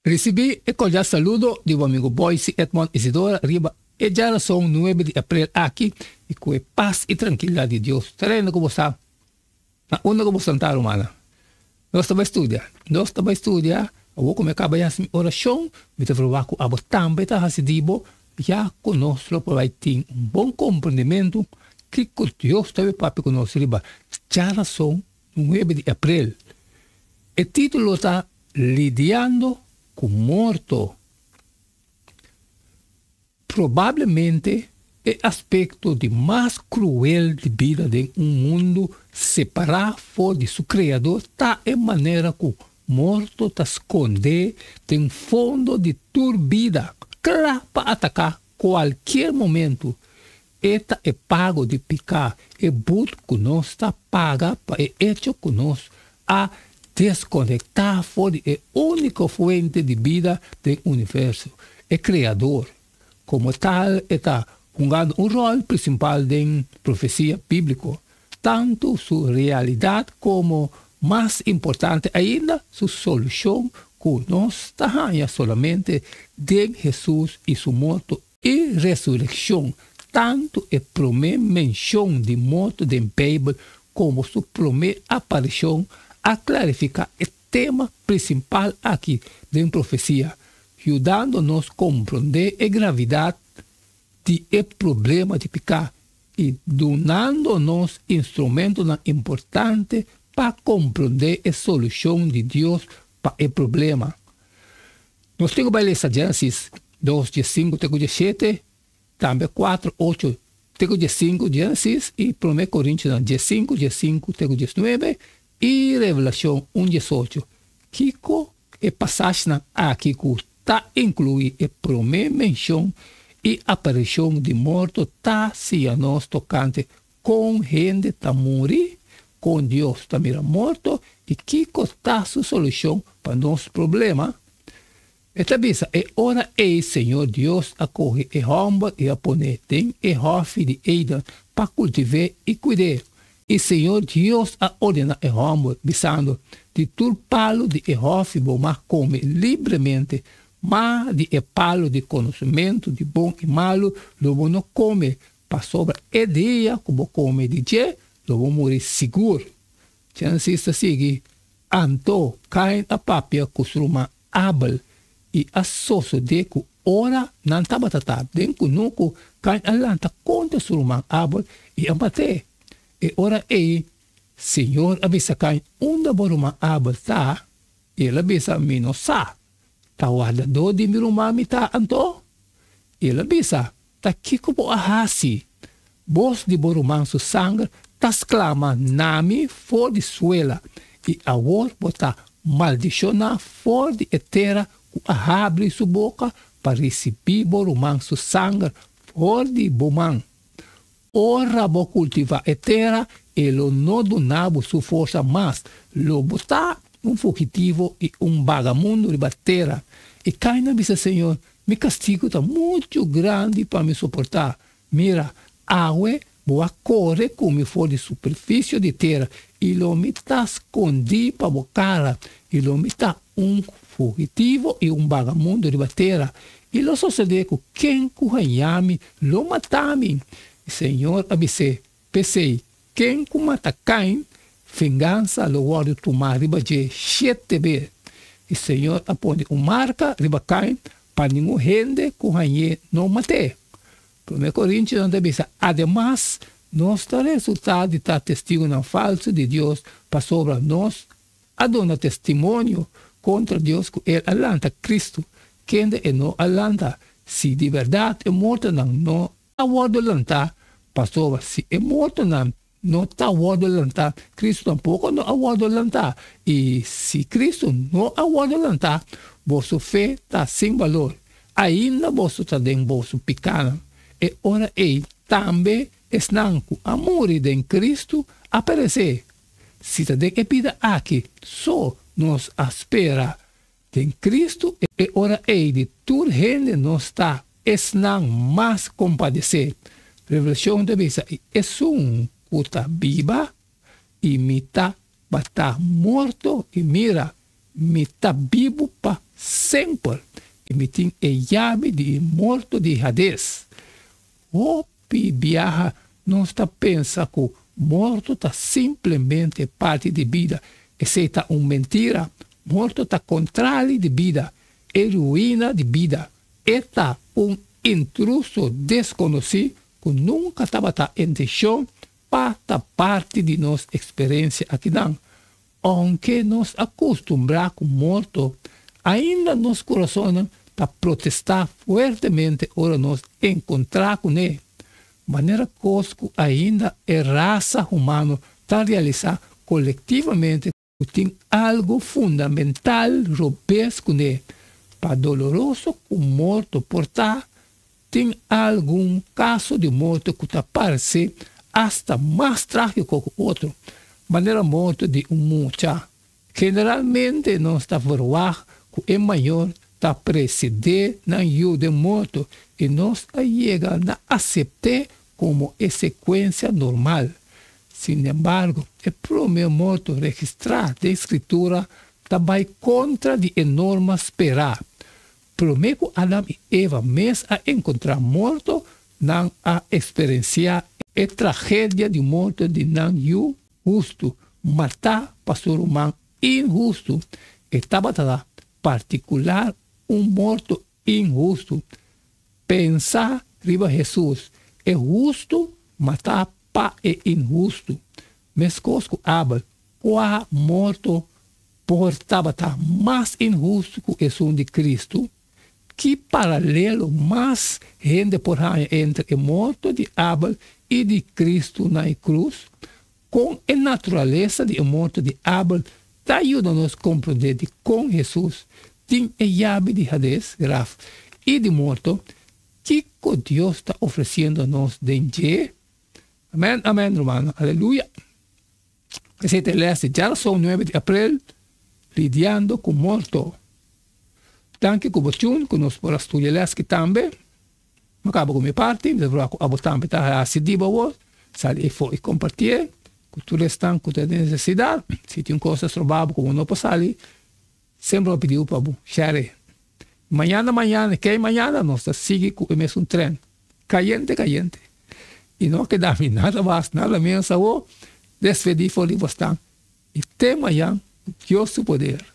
Risibí e kordial saludo di bo amigo Boyce Edmond Isidora riba e djarason nuebe di aprel aki i ku e pas i trankilidat di Dios ta reina ku bo sa na unda ku bo santa rumannan. Nos ta bai studia, nos ta bai studia, awor ku mi a kaba di hasi mi orashon mi ta proba ku abo tambe ta hasi di bo ya ku nos lo por bai tin un bon komprendimentu kiko Dios ta bai papia ku nos riba djarason nuebe di aprel. E título ta Lidiando ku Morto. Probablemente e aspekto di mas kruel di bida den un mundu separá for di su Kreador ta e manera ku morto ta skondé den fondo di tur bida, kla pa ataká kualkier momentu. E ta e pago di piká, e but ku nos ta paga pa e echo ku nos a deskonektá for di e úniko fuente di bida den universo, e Kreador. Komo tal e ta hungando un ròl prinsipal den profesia bíbliko, tantu su realidat komo, mas importante ainda, su solushon ku nos ta haña solamente den Hesus i su morto E resurekshon, tantu e promé menshon di morto den Beibel komo su promé aparishon, a klarifiká e tema prinsipal aki den profesia, yudando nos komprondé e gravidat di e problema di piká i dunando nos instrumentonan importante pa komprondé e solushon di Dios pa e problema. Nos tin ku bai lesa Génesis dos diesinku te ku dieshete, tambe kuater ocho te ku diesinku, Génesis i Promé Korintionan diesinku diesinku te ku diesnuebe i Revelashon un diesocho. Kiko e pasashinan aki ku ta inkluí e promé menshon i aparishon di morto ta siña nos tokante kon hende ta muri, kon Dios ta mira morto i kiko ta su solushon pa nos problema. E ta bisa, E ora ei Señor Dios a kohe e hòmber i a pon'é den e hòfi di Eden pa kultiv'é i kuid'é. I Señor Dios a ordená e hòmber, bisando, Di tur palu di e hòfi bo mag kome libremente, ma di e palu di konosementu di bon i malu lo bo no kome, Pasobra e dia ku bo kome di dje, lo bo muri sigur. Genesis ta sigui, Anto Kain a papia ku su ruman Abel, i a sosodé ku ora nan tabata ta den kunuku, Kain a lanta kontra su ruman Abel i a mat'é. E ora ei Señor a bisa Kain, Unda bo ruman Abel ta? I el a bisa, Mi no sa. Ta wardadó di mi ruman mi ta anto? I el a bisa, Ta kiko bo a hasi? Bos di bo ruman su sanger ta sklama na mi for di suela, i awor bo ta maldishoná for di e tera ku a habri su boka pa risibí bo ruman su sanger for di bo man. Ora bo kultivá e tera, e lo no duna bo su forsa mas, lo bo ta un fugitivo i un bagamundo riba tera. I Kain a bisa Señor, Mi kastigu ta muchu grandi pa mi soportá. Mira, awe bo a kore ku mi for di superfisio di tera, i lo mi ta skondí pa bo kara, i lo mi ta un fugitivo i un bagamundo riba tera. I lo sosodé ku ken ku haña mi lo mata mi. I Señor a bis'é, P'esei, ken ku mata Kain, vengansa lo wòrdu tumá riba dje shete be. I Señor a pone un marka riba Kain pa ningun hende ku hañ'é no mat'é. Promé Korintionan ta bisa, Ademas, nos ta resultá di ta testigunan falsu di Dios, pasobra nos a duna testimonio kontra Dios ku El a lanta Kristu, kende E no a lanta, si di bèrdat e mortonan no a wòrdu lantá, pasobra si e mortonan no ta wòrdu lantá, Kristu tampoko no a wòrdu lantá, i si Kristu no a wòrdu lantá, boso fe ta sin balor, ainda boso ta den boso pikánan. E ora ei tambe esnan ku a muri den Kristu a peresé. Si ta den e bida aki so nos a spera den Kristu, e ora ei di tur hende nos ta esnan mas kompadesé. Revelashon ta bisa, I esun ku ta biba i mi tabata morto, i mira, mi ta bibu pa semper. semper, i mi tin e yabi di e morto di Hades. Hopi biaha nos ta pensa ku morto ta simplemente parti di bida. Esei ta un mentira. Morto ta kontrali di bida, e ruina di bida. E ta un intruso deskonosí ku nunka tabata inteshon pa ta parti di nos eksperensia akinan. Ounke nos a kustumbrá ku morto, ainda nos kurasonnan ta protestá fuertemente ora nos enkontrá kuné. Manera kos ku ainda e rasa humano ta realisá kolektivamente ku tin algu fundamental robes kuné, pa doloroso ku morto por ta, Tin algun kaso di morto ku ta parse asta mas trágiko ku otro, manera morto di un mucha. Generalmente nos ta verwagt ku e mayor ta presedé nan yu den morto i nos a yega na asept'é komo e sekuensia normal. Sinembargo, e promé morto registrá den Skritura ta bai kontra di e norma sperá. Promé ku Adam i Eva mes a enkontrá morto, nan a eksperensiá e tragedia di morto di nan yu hustu, matá pa su ruman inhustu. E tabata partikular un morto inhustu. Pensa riba Hesus, e hustu matá pa e inhustu. Meskos ku Abel, kua morto por tabata mas inhustu ku esun di Kristu? Ki paralelo mas hende por haña entre e morto di Abel i di Kristu na e krus? Kon e naturalesa di e morto di Abel ta yuda nos komprondé dikon Hesus tin e yabi di Hades, graf, i di morto? Kiko Dios ta ofresiendo nos den dje? Amèn, amèn, rumannan. Aleluya! Esei ta e lès di djarason nuebe di aprel, Lidiando ku Morto. Danki ku bo tune ku nos por a studia e lès ki tambe. Mi a kaba ku mi parti, mi ta proba ku abo tambe ta hasi di bo awor. Sali efo i kompartié ku tur esnan ku ta den nesesidat. Si tin un kos ta stroba bo ku bo no por sali, semper bo a pidi bo pa bo share e. Mañana mañana, kei mañana nos ta sigui ku e mesun tren. Kayente kayente. I no a keda mi nada mas, nada menos awor despedí for di bosnan. I te mañan, ku Dios su poder.